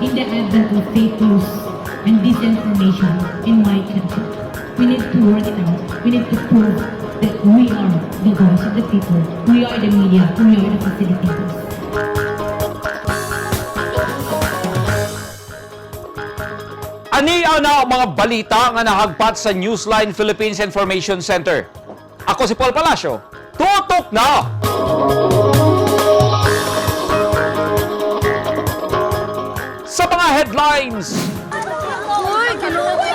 In the advent of fake news and disinformation in my country, we need to work it out. We need to prove that we are the voice of the people. We are the media. We are the facilitators. Ani ang na mga balita nga nahagpat sa Newsline Philippines Information Center. Ako si Paul Palacio. Tutok na! Sa mga headlines, Uy, ginoo ko!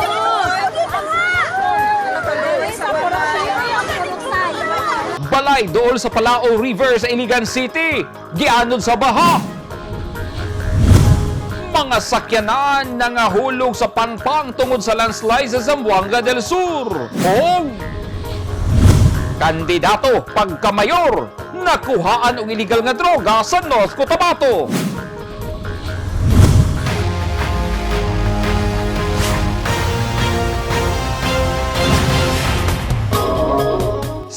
Balay dool sa Palao River sa Iligan City, gianod sa baha. Mga sakyanan nangahulog sa pangpang tungod sa landslide sa Zamboanga del Sur. Og kandidato pagkamayor, nakuhaan og illegal nga droga sa North Cotabato.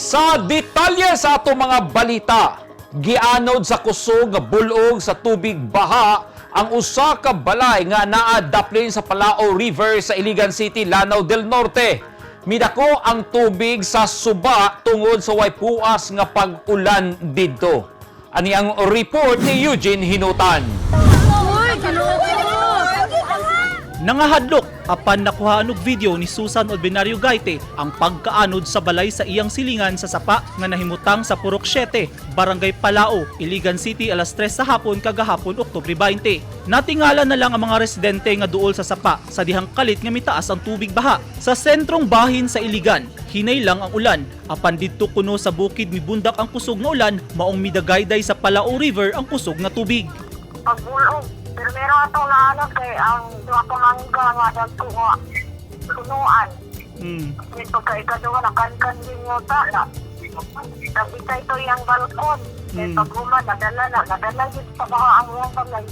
Sa detalye sa ato mga balita, gianod sa kusog nga bulog sa tubig baha ang usa ka balay nga naa daplin sa Palao River sa Iligan City, Lanao del Norte. Midako ang tubig sa suba tungod sa way puas nga pag-ulan didto. Ani ang report ni Eugene Hinutan. Uy, ginoo ko! Nangahadlok apan nakuhaan og video ni Susan Olbenario Gaite ang pagkaanod sa balay sa iyang silingan sa sapa nga nahimutang sa Purok 7, Barangay Palao, Iligan City, alas 3 sa hapon kagahapon, Oktubre 20. Natingala na lang ang mga residente nga duol sa sapa sa dihang kalit nga mitaas ang tubig baha. Sa sentrong bahin sa Iligan, hinay lang ang ulan apan didto kuno sa bukid mibundak ang kusog nga ulan, maong midagayday sa Palao River ang kusog nga tubig. Pagbulog. Pero meron atong naanod kay ang duha ka mangga nga dagko nga punuan. May pagkaikaduha nakankan din yung ta na. Nagitay to iyang balkon. Kay paghuman nadala na nadala gid sa baha ang iyang balay.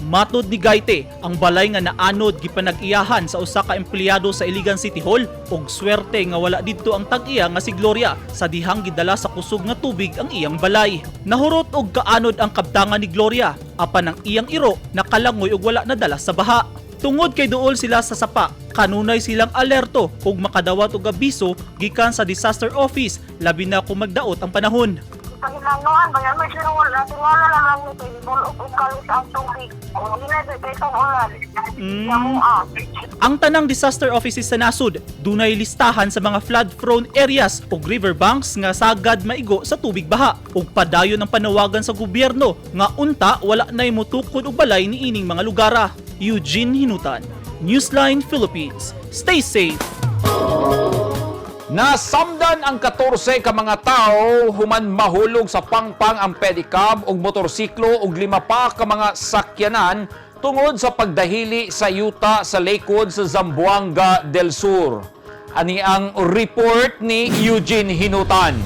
Matod ni Gaite, ang balay nga naanod gipanag-iyahan sa usa ka empleyado sa Iligan City Hall ug swerte nga wala didto ang tag-iya nga si Gloria sa dihang gidala sa kusog nga tubig ang iyang balay. Nahurot og kaanod ang kabtangan ni Gloria apan ang iyang iro nakalangoy ug wala nadala sa baha. Tungod kay duol sila sa sapa, kanunay silang alerto ug makadawat og abiso gikan sa disaster office, labi na kung magdaot ang panahon. Pahilanguan ba yan? May sino wala. Tingala na lang nito. Ibulog og kalit ang tubig. O hindi na kay itong ulan. Sa. Ang tanang disaster offices sa nasod, dunay listahan sa mga flood-prone areas ug riverbanks nga sagad maigo sa tubig baha, ug padayon ang panawagan sa gobyerno nga unta wala nay motukod og balay niining mga lugara. Eugene Hinutan, Newsline Philippines. Stay safe. Nasamdan ang 14 ka mga tao human mahulog sa pangpang ang pedicab ug motorsiklo ug lima pa ka mga sakyanan tungod sa pagdahili sa yuta sa Lakewood sa Zamboanga del Sur. Ani ang report ni Eugene Hinutan.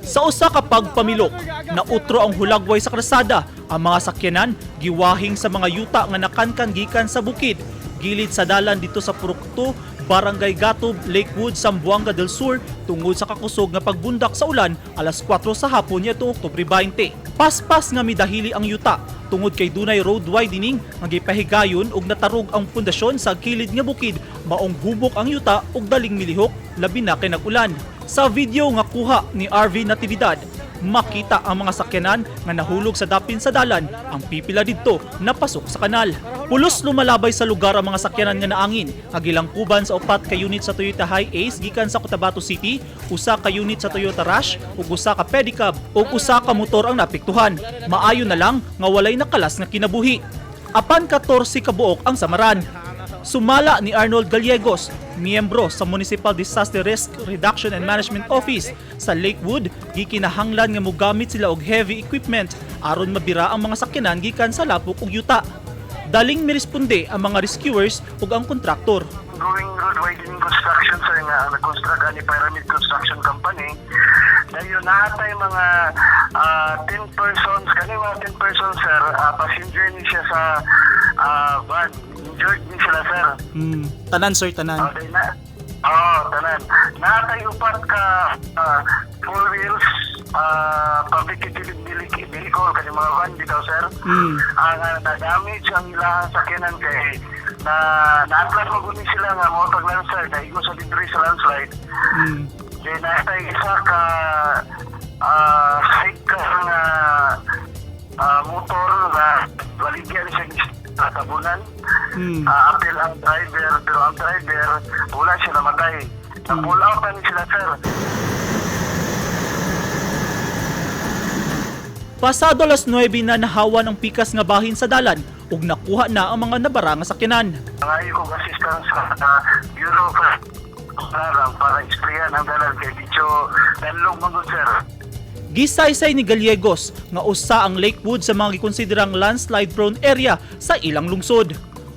Sa usa ka pagpamilok, nautro ang hulagway sa krasada. Ang mga sakyanan giwahing sa mga yuta nga nakankan gikan sa bukid. Gilid sa dalan dito sa Purok 2, Barangay Gatob, Lakewood, Zamboanga del Sur tungod sa kakusog nga pagbundak sa ulan alas 4 sa hapon niadtong Oktubre 20. Paspas nga midahili ang yuta tungod kay dunay road widening nga gipahigayon ug natarog ang pundasyon sa kilid nga bukid, maong gubok ang yuta ug daling milihok, labi na kay nag-ulan. Sa video nga kuha ni RV Natividad, makita ang mga sakyanan nga nahulog sa dapin sa dalan, ang pipila didto napasok sa kanal. Pulos lumalabay sa lugar ang mga sakyanan nga naangin, nga gilangkuban sa upat ka unit sa Toyota Hiace gikan sa Cotabato City, usa ka unit sa Toyota Rush ug usa ka pedicab ug usa ka motor ang naapektuhan. Maayo na lang nga walay nakalas nga kinabuhi. Apan 14 ka buok ang samaran. Sumala ni Arnold Gallegos, miyembro sa Municipal Disaster Risk Reduction and Management Office sa Lakewood, gikinahanglan nga mogamit sila og heavy equipment aron mabira ang mga sakyanan gikan sa lapok ug yuta. Daling miresponde ang mga rescuers ug ang kontraktor. Ongoing road widening construction, sir, nga ang nag-construct ani Pyramid Construction Company. Dayon naatay mga 10 persons kani, mga 10 persons, sir, passenger ni siya sa van. Injured ni sila, sir. Tanan, sir, tanan. Dayon na. Oo, tanan. Naa tay upat ka four wheels, public utility vehicle kani mga van bitaw, sir. Ang na-damage ang ilang sakyanan kay na naatlas mo guni sila nga motor landslide, naigo sa debris sa landslide. Then naa tay isa ka sidecar nga motor na baligyan siya tabunan. Apil ang driver, pero ang driver wala siya namatay. Na-pull out na ni sila, sir. Pasado alas 9 na nahawan ang pikas nga bahin sa dalan ug nakuha na ang mga nabara nga sakyanan. Nangayo kong assistance sa Bureau of Larang para isprayan ang dalan kay medyo danlog man gud, sir. Gisaysay ni Gallegos nga usa ang Lakewood sa mga gikonsiderang landslide prone area sa ilang lungsod.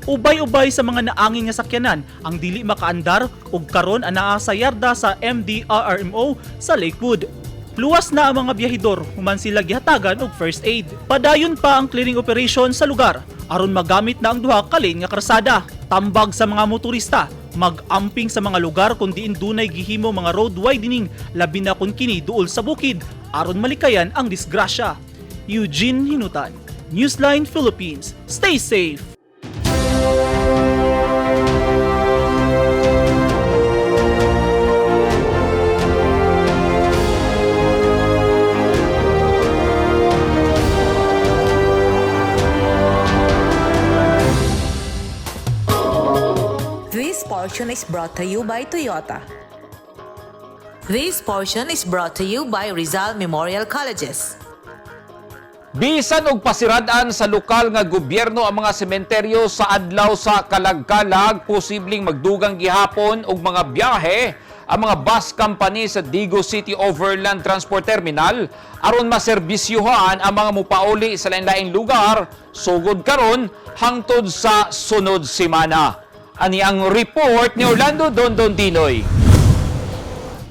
Ubay-ubay sa mga naangin nga sakyanan ang dili makaandar ug karon anaa sa yarda sa MDRRMO sa Lakewood. Luwas na ang mga biyahidor human sila gihatagan og first aid. Padayon pa ang clearing operation sa lugar aron magamit na ang duha ka lane nga karsada. Tambag sa mga motorista, mag-amping sa mga lugar kung diin dunay gihimo mga road widening, labi na kung kini duol sa bukid aron malikayan ang disgrasya. Eugene Hinutan, Newsline Philippines. Stay safe. This portion is brought to you by Toyota. This portion is brought to you by Rizal Memorial Colleges. Bisan og pasirad-an sa lokal nga gobyerno ang mga sementeryo sa adlaw sa Kalagkalag, posibleng magdugang gihapon og mga biyahe ang mga bus company sa Digos City Overland Transport Terminal aron maserbisyuhan ang mga mupauli sa lain-laing lugar sugod karon hangtod sa sunod semana. Ani ang report ni Orlando Dondon Dinoy.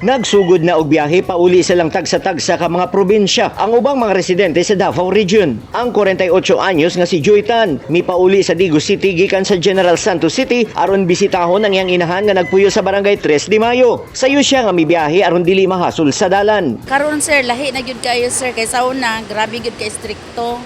Nagsugod na og biyahe pauli sa lang tagsa-tagsa ka mga probinsya ang ubang mga residente sa Davao Region. Ang 48 anyos nga si Joy Tan mipauli sa Digos City gikan sa General Santos City aron bisitahon ang iyang inahan nga nagpuyo sa Barangay 3 de Mayo. Sayo siya nga mibiyahe aron dili mahasol sa dalan. Karon, sir, lahi na gyud kayo, sir, kay sa una grabe gyud kay strikto.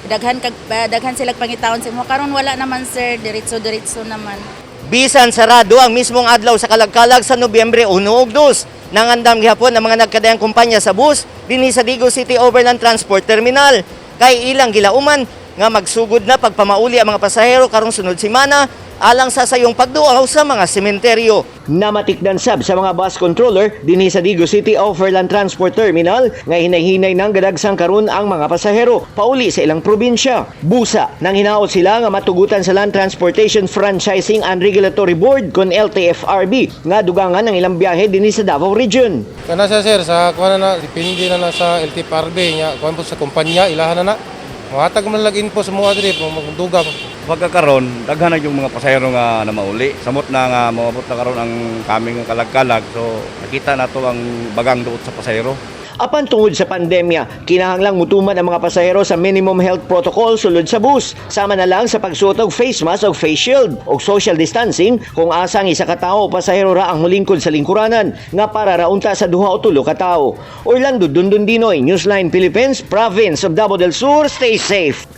Daghan kag daghan sila pangitaon sa imo. Karon wala naman, sir, diretso-diretso naman. Bisan sarado ang mismong adlaw sa Kalagkalag sa Nobyembre 1 ug 2. Nangandam gihapon ang mga nagkadayang kumpanya sa bus dinhi sa Digos City Overland Transport Terminal. Kay ilang gilauman nga magsugod na pagpamauli ang mga pasahero karong sunod semana alang sa sayong pagduaw sa mga sementeryo. Namatikdan sab sa mga bus controller dinhi sa Digos City Overland Transport Terminal nga hinay-hinay nang gadagsang karon ang mga pasahero pauli sa ilang probinsya. Busa nang hinaot sila nga matugutan sa Land Transportation Franchising and Regulatory Board kon LTFRB nga dugangan ang ilang biyahe dinhi sa Davao Region. Kana siya, sir, sa kuan na na, depende na na sa LTFRB nya, kuan po sa kumpanya ilahan na na. Mohatag man lang info sa mga diri magdugang. Pagkakaron, daghan na yung mga pasahero nga namauli. Samot na nga moabot na karon ang kaming kalagkalag. So nakita na to ang bagang duot sa pasahero. Apan tungod sa pandemya, kinahanglang mutuman ang mga pasahero sa minimum health protocol sulod sa bus. Sama na lang sa pagsuot og face mask o face shield o social distancing kung asa ang isa ka tawo o pasahero ra ang molingkod sa lingkuranan nga para ra unta sa duha o tulo ka tawo. Orlando Dundundinoy, Newsline Philippines, Province of Davao del Sur, stay safe.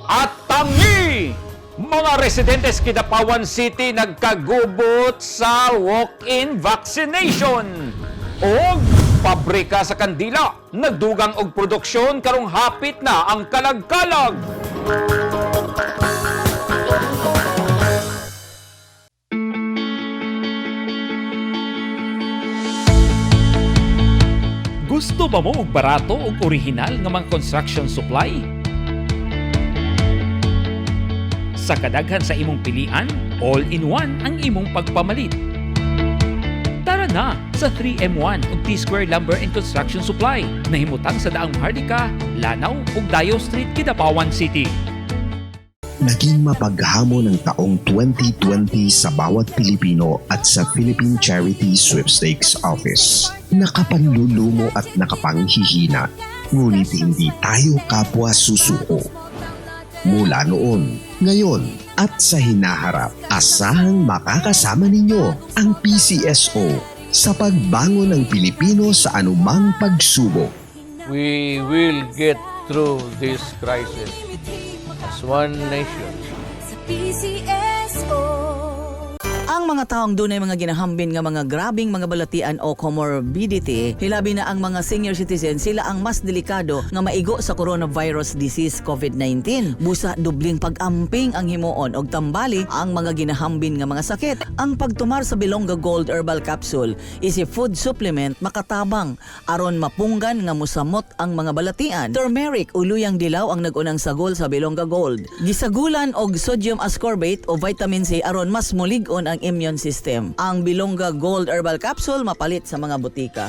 At tangi! Mga residentes Kidapawan City nagkagubot sa walk-in vaccination. Og pabrika sa kandila, nagdugang og produksyon karong hapit na ang kalagkalag. Gusto ba mo og barato ug orihinal nga mga construction supply? Sa kadaghan sa imong pilian, all-in-one ang imong pagpamalit. Tara na sa 3M1 ug T-Square Lumber and Construction Supply nahimutang sa Daang Maharlika, Lanao ug Dayo Street, Kidapawan City. Naging mapaghamon ang taong 2020 sa bawat Pilipino at sa Philippine Charity Sweepstakes Office. Nakapanlulumo at nakapanghihina, ngunit hindi tayo kapwa susuko. Mula noon, ngayon, at sa hinaharap. Asahang makakasama ninyo ang PCSO sa pagbangon ng Pilipino sa anumang pagsubok. We will get through this crisis as one nation. PCSO. Ang mga taong dunay mga ginahambin nga mga grabing mga balatian o comorbidity, hilabi na ang mga senior citizen, sila ang mas delikado nga maigo sa coronavirus disease COVID-19. Busa dubling pag-amping ang himuon og tambali ang mga ginahambin nga mga sakit. Ang pagtumar sa Bilongga Gold Herbal Capsule is a food supplement makatabang aron mapunggan nga musamot ang mga balatian. Turmeric o luyang dilaw ang nagunang sagol sa Bilongga Gold. Gisagulan og sodium ascorbate o vitamin C aron mas mulig-on ang immune system. Ang Bilongga Gold Herbal Capsule mapalit sa mga butika.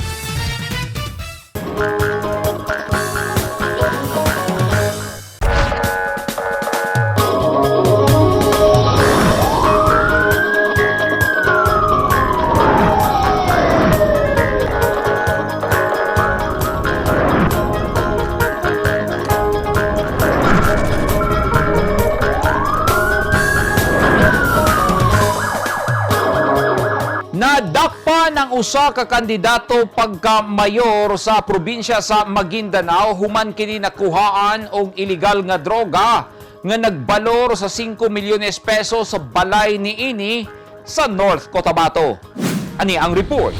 Nadakpan ang usa ka kandidato pagka-mayor sa probinsya sa Maguindanao human kini nakuhaan og iligal nga droga nga nagbalor sa 5 milyones peso sa balay niini sa North Cotabato. Ani ang report.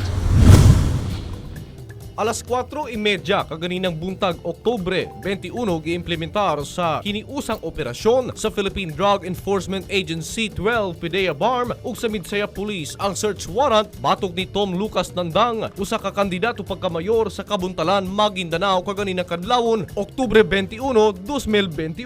Alas 4:30 kaganinang buntag Oktubre 21 giimplementar sa kiniusang operasyon sa Philippine Drug Enforcement Agency 12 PDEA BARM ug sa Midsaya Police ang search warrant batok ni Tom Lucas Nandang, usa ka kandidato pagkamayor sa Kabuntalan, Maguindanao kaganinang kadlawon Oktubre 21, 2021.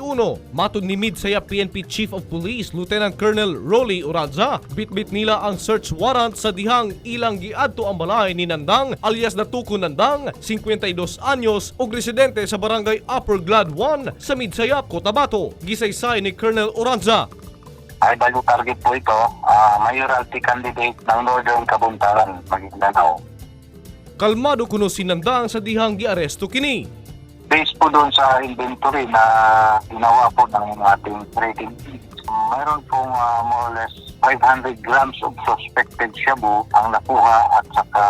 Matod ni Midsaya PNP Chief of Police Lieutenant Colonel Rolly Oranza, bitbit nila ang search warrant sa dihang ilang giadto ang balay ni Nandang alias Natuko Nandang, 52 anyos ug residente sa barangay Upper Glad 1 sa Midsayap, Cotabato. Gisaysay ni Colonel Oranza. High value target po ito, mayoralty candidate ng Northern Kabuntalan, Maguindanao. Kalmado kuno si Nandang sa dihang giaresto kini. Based po doon sa inventory na ginawa po ng ating trading team, mayroon pong more or less 500 grams of suspected shabu ang nakuha at saka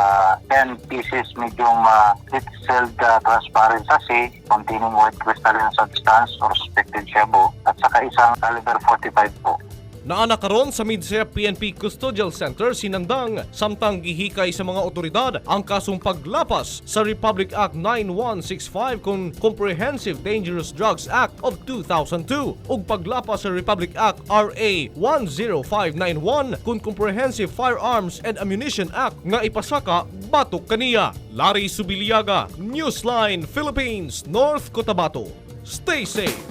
10 pieces medium heat-sealed transparent sachet containing white crystalline substance or suspected shabu at saka isang caliber 45 po. Naana karon sa Midsayap PNP Custodial Center si Nandang samtang gihikay sa mga otoridad ang kasong paglapas sa Republic Act 9165 kon Comprehensive Dangerous Drugs Act of 2002 ug paglapas sa Republic Act RA 10591 kon Comprehensive Firearms and Ammunition Act nga ipasaka batok kaniya. Larry Subiliaga, Newsline Philippines, North Cotabato. Stay safe.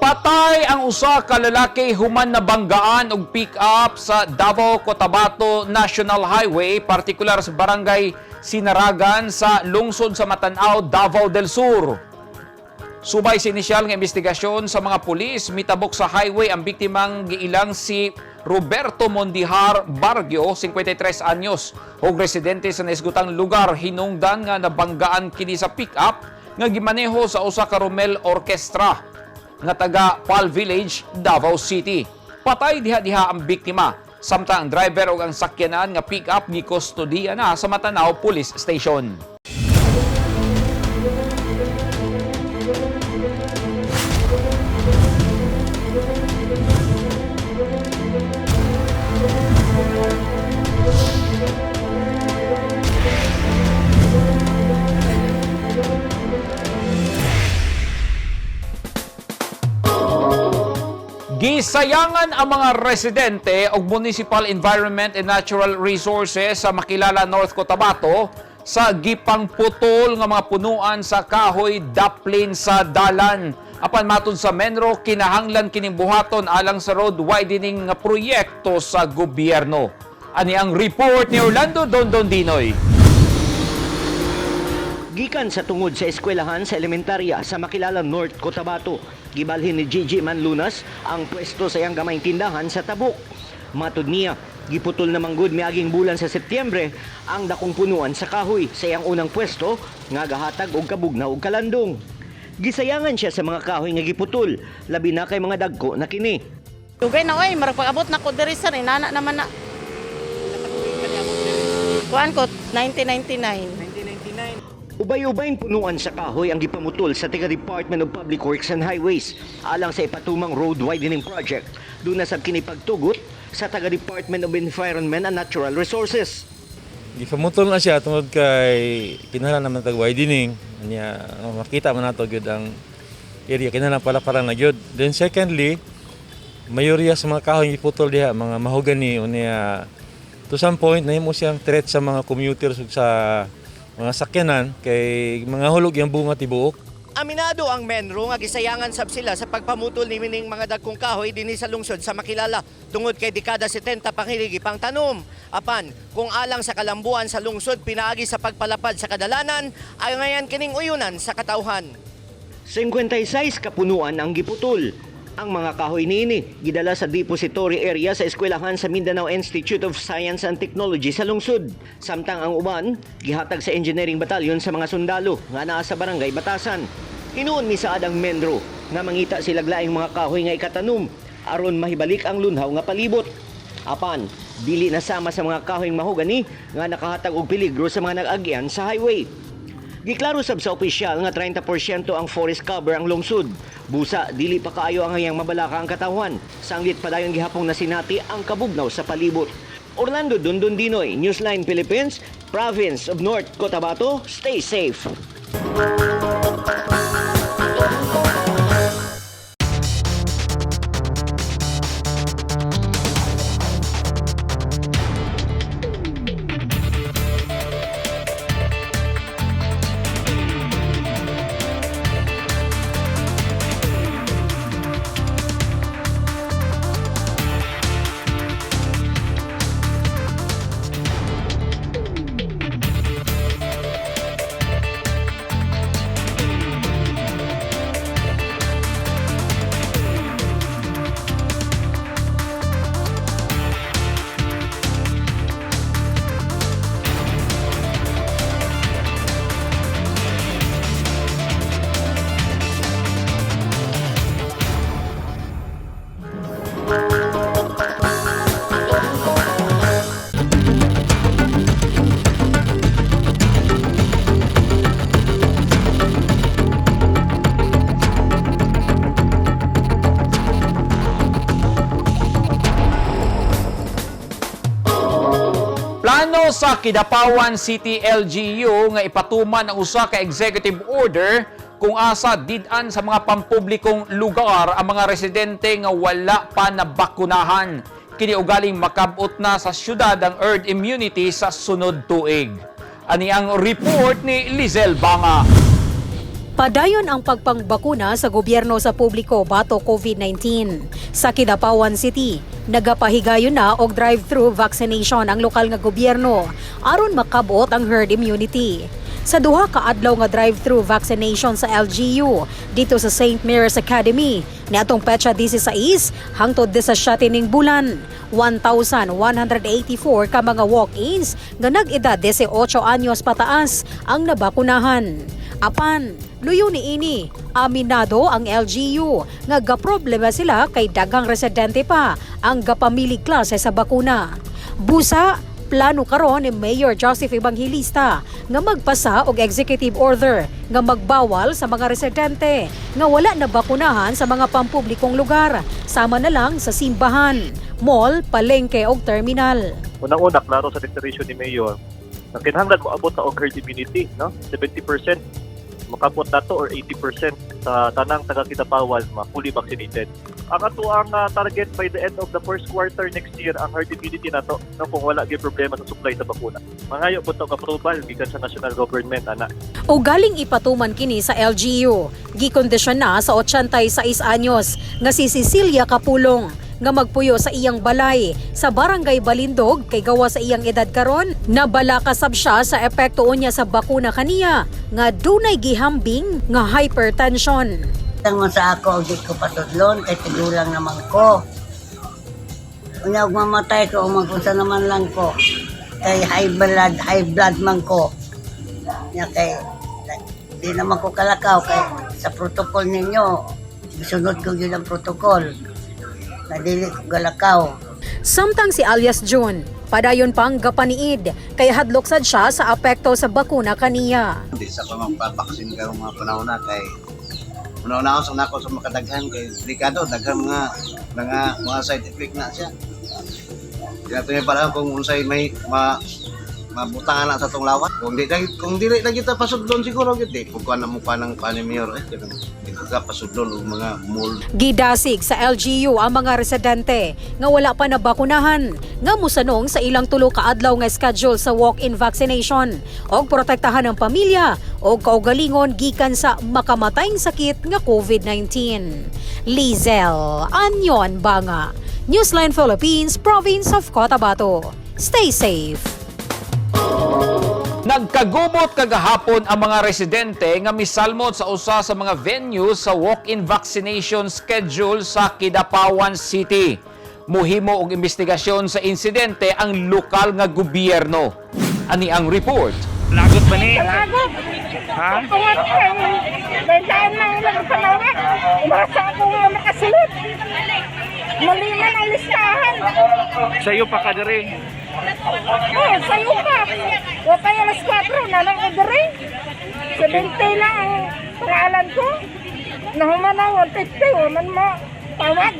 Patay ang usa ka lalaki human nabanggaan og pick-up sa Davao Cotabato National Highway, partikular sa barangay Sinaragan sa lungsod sa Matanao, Davao del Sur. Subay sa inisyal nga investigasyon sa mga pulis, mitabok sa highway ang biktimang giilang si Roberto Mondihar Bargio, 53 anyos, ug residente sa naisgutang lugar hinungdan nga nabanggaan kini sa pick-up nga gimaneho sa usa ka Romel Orchestra nga taga Pal Village, Davao City. Patay diha-diha ang biktima, samtang ang driver ug ang sakyanan nga pick-up gikustodiya na sa Matanao Police Station. Gisayangan ang mga residente og Municipal Environment and Natural Resources sa Makilala, North Cotabato sa gipangputol nga mga punuan sa kahoy daplin sa dalan. Apan matud sa Menro, kinahanglan kining buhaton alang sa road widening nga proyekto sa gobyerno. Ani ang report ni Orlando Dondon Dinoy. Gikan sa tungod sa eskwelahan sa elementarya sa Makilala North Cotabato, gibalhin ni Gigi Manlunas ang pwesto sa iyang gamayng tindahan sa Tabuk. Matud niya, giputol na manggod miaging bulan sa Setyembre ang dakong punuan sa kahoy sa iyang unang pwesto nga gahatag og kabugnaw og kalandong. Gisayangan siya sa mga kahoy nga giputol, labi na kay mga dagko na kini. Dugay na oy, marag pag-abot na ko diri sir, inana naman na. Kuan ko 1999. Ubay-ubayng punuan sa kahoy ang gipamutol sa taga Department of Public Works and Highways alang sa ipatumang road widening project. Doon na sab kini pagtugot sa taga Department of Environment and Natural Resources. Gipamutol na siya tungod kay kinahanglan naman tag widening nya makita man nato gyud ang area, kinahanglan pala para na gyud. Then secondly, mayorya sa mga kahoy giputol diha mga mahogany, unya to some point nahimo siyang threat sa mga commuters ug sa mga sakyanan kay mga hulog yung bunga tibuok. Aminado ang Menro nga gisayangan sab sila sa pagpamutol ni mining mga dagkong kahoy dinhi sa lungsod sa Makilala tungod kay dekada 70 pang pang tanom. Apan, kung alang sa kalambuan sa lungsod pinaagi sa pagpalapad sa kadalanan, ay ngayon kining uyunan sa katawhan. 56 kapunuan ang giputol. Ang mga kahoy niini gidala sa depository area sa eskwelahan sa Mindanao Institute of Science and Technology sa lungsod. Samtang ang uban gihatag sa Engineering Battalion sa mga sundalo nga naa sa barangay Batasan. Hinuon ni saad ang Mendro nga mangita sila laing mga kahoy nga ikatanom aron mahibalik ang lunhaw nga palibot. Apan, dili na sama sa mga kahoy mahogani nga nakahatag og peligro sa mga nag-agyan sa highway. Giklaro sab sa opisyal nga 30% ang forest cover ang lungsod. Busa, dili pa kaayo ang hayang mabalaka ang katawhan. Sanglit padayon gihapong nasinati ang kabugnaw sa palibot. Orlando Dundon Dinoy, Newsline Philippines, Province of North Cotabato, stay safe. Plano sa Kidapawan City LGU nga ipatuman ang usa ka executive order kung asa did-an sa mga pampublikong lugar ang mga residente nga wala pa nabakunahan. Kini ugaling makabot na sa syudad ang herd immunity sa sunod tuig. Ani ang report ni Lizelle Banga. Padayon ang pagpangbakuna sa gobyerno sa publiko bato COVID-19. Sa Kidapawan City, nagapahigayon na og drive-through vaccination ang lokal nga gobyerno aron makabot ang herd immunity. Sa duha ka adlaw nga drive-through vaccination sa LGU dito sa St. Mary's Academy niadtong petsa 16 hangtod 17 ning bulan, 1,184 ka mga walk-ins nga nag-edad 18 anyos pataas ang nabakunahan. Apan, luyo ni ini, aminado ang LGU nga gaproblema sila kay daghang residente pa ang gapamilig klase sa bakuna. Busa, plano karon ni Mayor Joseph Evangelista nga magpasa og executive order nga magbawal sa mga residente nga wala na bakunahan sa mga pampublikong lugar, sama na lang sa simbahan, mall, palengke og terminal. Unang-una, klaro sa declaration ni Mayor, na kinahanglan mo abot na og herd immunity, no? 70% makabot na to or 80% sa tanang taga Kidapawan ma fully vaccinated. Ang ato ang target by the end of the first quarter next year ang herd immunity nato, no, kung wala gyud problema sa supply sa bakuna. Mangayo pud to approval gikan sa national government ana. O galing ipatuman kini sa LGU. Gikondisyon na sa 86 anyos nga si Cecilia Kapulong nga magpuyo sa iyang balay sa Barangay Balindog kay gawa sa iyang edad karon nabalakasab siya sa epekto unya sa bakuna kaniya nga dunay gihambing nga hypertension. Tangon sa ako, di ko patudlon, kay tigulang naman ko. Unya, og mamatay ko, magpunta naman lang ko. Kay high blood man ko. Nya kay, di naman ko kalakaw, kay Sa protocol ninyo, sunod ko yun ang protocol. Na dili ko galakaw. Samtang si alias June, padayon pang gapaniid kay hadlok sad siya sa apekto sa bakuna kaniya. Di sa ko magpapaksin karong mga panahon na kay una-una sa nako sa makadaghan kay delikado daghan mga side effect na siya. Di nato may panahon kung unsay may mabutangan na sa tong lawas. Kung dili na kita pasudlon siguro gid di kung kuan na mo pa ng kuan ni mayor eh kanang di ko ka pasudlon og mga mall. Gidasig sa LGU ang mga residente nga wala pa nabakunahan nga musanong sa ilang tulo ka adlaw nga schedule sa walk-in vaccination og protektahan ang pamilya og kaugalingon gikan sa makamatayng sakit nga COVID-19. Lizel Anyon Banga, Newsline Philippines, Province of Cotabato. Stay safe. Nagkagubot kagahapon ang mga residente nga misalmot sa usa sa mga venues sa walk-in vaccination schedule sa Kidapawan City. Muhimo og investigasyon sa insidente ang lokal nga gobyerno. Ani ang report. Lagot ba ni? Lagot. Ha? Tungat kay dahil na ilang panawag. Umasa ako nga makasulod. Mali man ang listahan. Sayo pa ka diri. Oh, sayo pa. O kaya alas 4, nalang ko diri. 70 lang ang pangalan ko. Nahuman na 150, human mo tawag.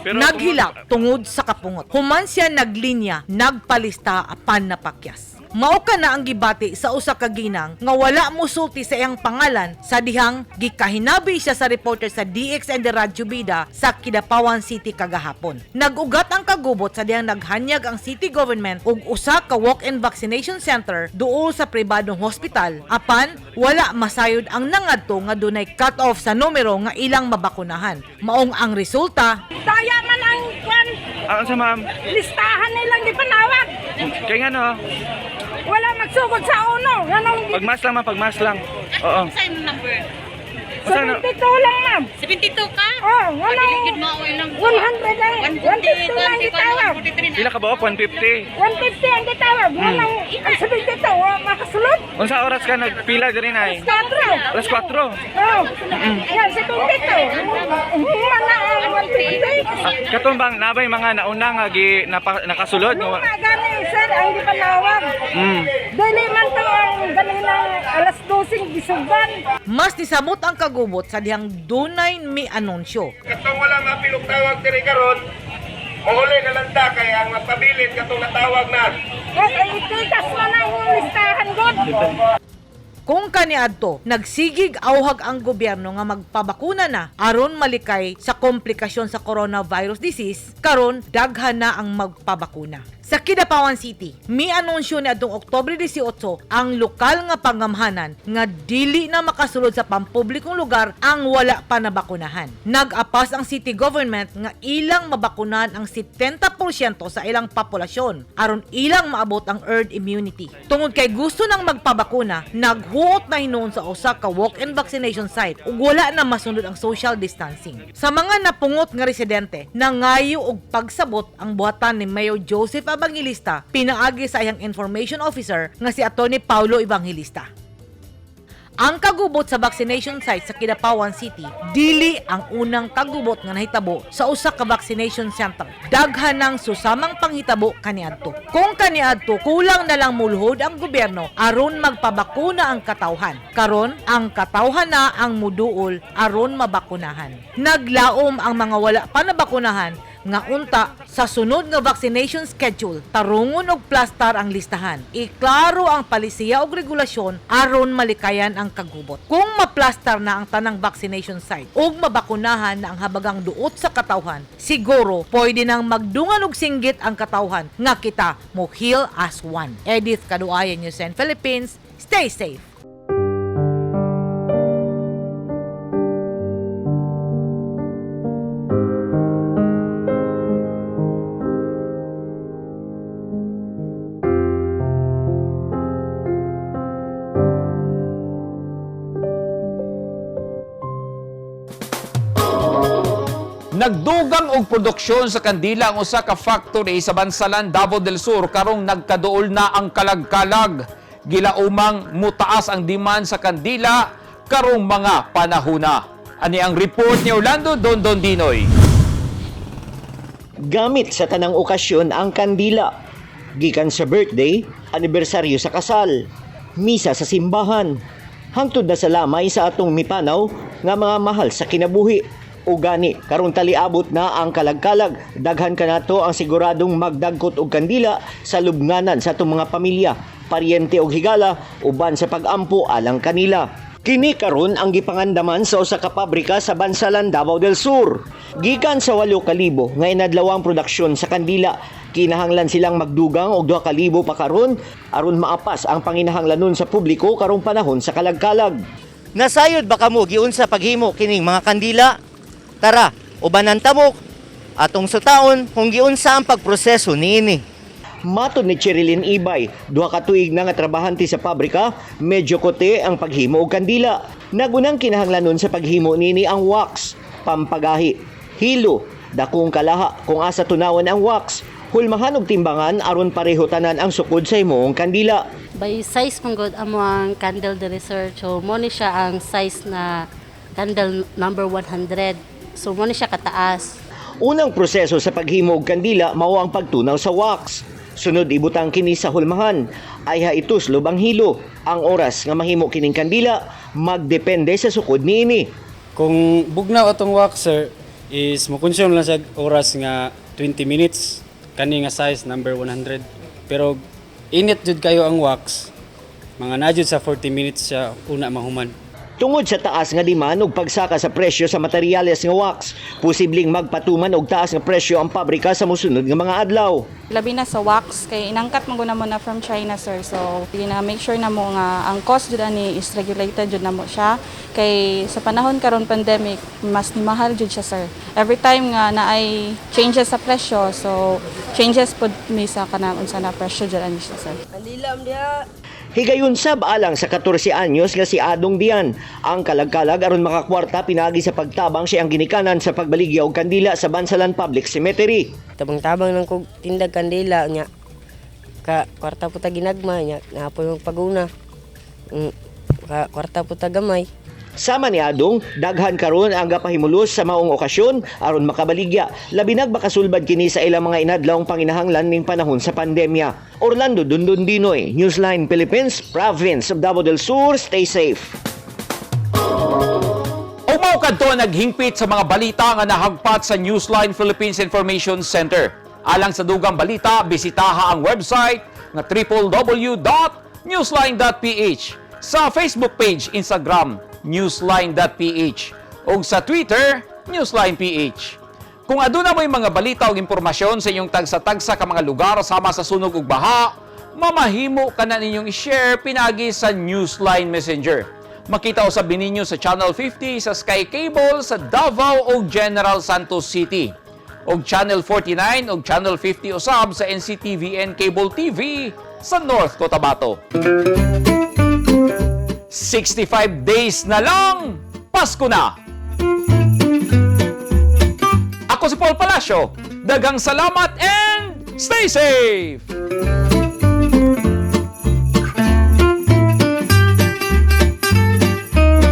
Pero Naghilak tungod sa kapungot. Human siya naglinya, nagpalista apan napakyas. Mao ka na ang gibati sa usa ka ginang nga wala mosulti sa iyang pangalan sa dihang gikahinabi siya sa reporter sa DXN Radyo Bida sa Kidapawan City kagahapon. Nag-ugat ang kagubot sa dihang naghanyag ang city government og usa ka walk-in vaccination center duol sa pribadong hospital apan wala masayod ang nangadto nga dunay cut-off sa numero nga ilang mabakunahan. Maong ang resulta, Daya man ang kwan, Ah, unsa ma'am? listahan nilang gipanawag. Kay ngano? Wala magsugod sa uno. Ganong Pagmas lang ma'am, pagmas lang. Oo. number? Unsa na? 72 lang, ma'am. 72 ka? Oo, oh, wala. 100 lang. 150 lang gitawag. Pila ka ba? 150. 150 ang gitawag. Walang, ang 72, wa makasulod. Unsa oras ka nagpila diri nay? Alas 4. Alas 4. Oo. Yan, 72. Human na ang 150. Ah, katong bang nabay mga nauna nga gi nakasulod nga Luma gani, sir, ang gipanawag. Dili man to ang ganinang alas 12 gisugan. Mas nisamot ang kagubot sa dihang dunay mi anunsyo. Katong wala mapilok tawag diri karon, mahuli na lang ta kay ang mapabilin katong natawag na. Ay, itikas man ang listahan god. Kung kaniadto, nagsigig auhag ang gobyerno nga magpabakuna na aron malikay sa komplikasyon sa coronavirus disease, karon daghan na ang magpabakuna. Sa Kidapawan City, mi anunsyo ni adtong Oktubre 18 ang lokal nga pangamhanan nga dili na makasulod sa pampublikong lugar ang wala pa nabakunahan. Nag-apas ang city government nga ilang mabakunahan ang 70% sa ilang populasyon aron ilang maabot ang herd immunity. Tungod kay gusto nang magpabakuna, naghuot na hinuon sa usa ka walk-in vaccination site ug wala na masunod ang social distancing. Sa mga napungot nga residente, nangayo og pagsabot ang buhatan ni Mayor Joseph Evangelista pinaagi sa iyang information officer nga si Atty. Paulo Evangelista. Ang kagubot sa vaccination site sa Kidapawan City, dili ang unang kagubot nga nahitabo sa usa ka vaccination center. Daghan ng susamang panghitabo kaniadto. Kung kaniadto, kulang na lang mulhod ang gobyerno aron magpabakuna ang katawhan. Karon, ang katawhan na ang muduol aron mabakunahan. Naglaom ang mga wala pa nabakunahan nga unta sa sunod nga vaccination schedule tarungon og plastar ang listahan. Iklaro ang palisiya og regulasyon aron malikayan ang kagubot. Kung maplastar na ang tanang vaccination site ug mabakunahan na ang habagang duot sa katawhan, siguro pwede nang magdungan og singgit ang katawhan nga kita mo heal as one. Edith Kaduayan, News and Philippines. Stay safe. Nagdugang og produksyon sa kandila ang usa ka factory sa Bansalan, Davao del Sur karong nagkaduol na ang kalagkalag. Gilaumang mutaas ang demand sa kandila karong mga panahuna. Ani ang report ni Orlando Dondon Dinoy. Gamit sa tanang okasyon ang kandila. Gikan sa birthday, anibersaryo sa kasal, misa sa simbahan, hangtod na sa lamay sa atong mipanaw nga mga mahal sa kinabuhi. O gani, karong taliabot na ang kalagkalag, daghan kanato ang siguradong magdagkot og kandila sa lubnganan sa atong mga pamilya, paryente og higala, uban sa pagampo alang kanila. Kini karon ang gipangandaman sa usa ka pabrika sa Bansalan, Davao del Sur. Gikan sa 8,000 nga inadlawang produksyon sa kandila, kinahanglan silang magdugang og 2,000 pa karon aron maapas ang panginahanglanon sa publiko karong panahon sa kalagkalag. Nasayod ba kamo giunsa paghimo kining mga kandila? Tara, ubanan tamok atong sutaon kung giunsa ang pagproseso niini. Matod ni Cherilyn Ibay, 2 ka tuig na nga trabahante sa pabrika, medyo kote ang paghimo og kandila. Nagunang kinahanglanon sa paghimo nini ang wax, pampagahi, hilo, dakong kalaha kung asa tunawan ang wax, hulmahan og timbangan aron pareho tanan ang sukod sa imong kandila. By size man gud amo ang candle diri, sir. So mo ni siya ang size na candle number 100. So mo ni siya kataas. Unang proseso sa paghimo og kandila mao ang pagtunaw sa wax. Sunod ibutang kini sa hulmahan. Ayha ituslob ang hilo. Ang oras nga mahimo kining kandila magdepende sa sukod niini. Kung bugnaw atong wax, sir, is mo-consume lang siya oras nga 20 minutes kani nga size number 100. Pero init jud kayo ang wax, mga na jud sa 40 minutes siya una mahuman. Tungod sa taas nga demand ug pagsaka sa presyo sa materyales nga wax, posibleng magpatuman og taas nga presyo ang pabrika sa mosunod nga mga adlaw. Labi na sa wax kay inangkat man gud mo na from China, sir, so gina make sure na mo nga ang cost jud ani is regulated jud na mo siya kay sa panahon karon pandemic, mas mahal jud siya, sir. Every time nga naay changes sa presyo, so changes pud mi sa kanang unsa na presyo jud ani siya, sir. Higayon sab alang sa 14 anyos nga si Adong Dian ang kalagkalag aron makakwarta pinagi sa pagtabang sa iyang ginikanan sa pagbaligya og kandila sa Bansalan Public Cemetery. Tabang-tabang lang kog tindag kandila nya. Ka kwarta po ta ginagma nya, napoy magpaguna. Ka kwarta po ta gamay. Sama ni Adong, daghan karon ang gapahimulos sa maong okasyon aron makabaligya. Labi nag makasulbad kini sa ilang mga inadlawng panginahanglan ning panahon sa pandemya. Orlando Dundun Dinoy, Newsline Philippines, Province of Davao del Sur, stay safe. Ug mao kadto naghingpit sa mga balita nga nahagpat sa Newsline Philippines Information Center. Alang sa dugang balita, bisitaha ang website nga www.newsline.ph, sa Facebook page, Instagram, newsline.ph ug sa Twitter, newsline.ph. Kung aduna mo'y mga balita o impormasyon sa inyong tagsa-tagsa ka mga lugar sama sa sunog ug baha, mamahimo ka na ninyong i-share pinagi sa Newsline Messenger. Makita usab ninyo sa Channel 50 sa Sky Cable sa Davao ug General Santos City. Og Channel 49 ug Channel 50 usab sa NCTVN Cable TV sa North Cotabato. 65 days na lang, Pasko na! Ako si Paul Palacio. Daghang salamat and stay safe!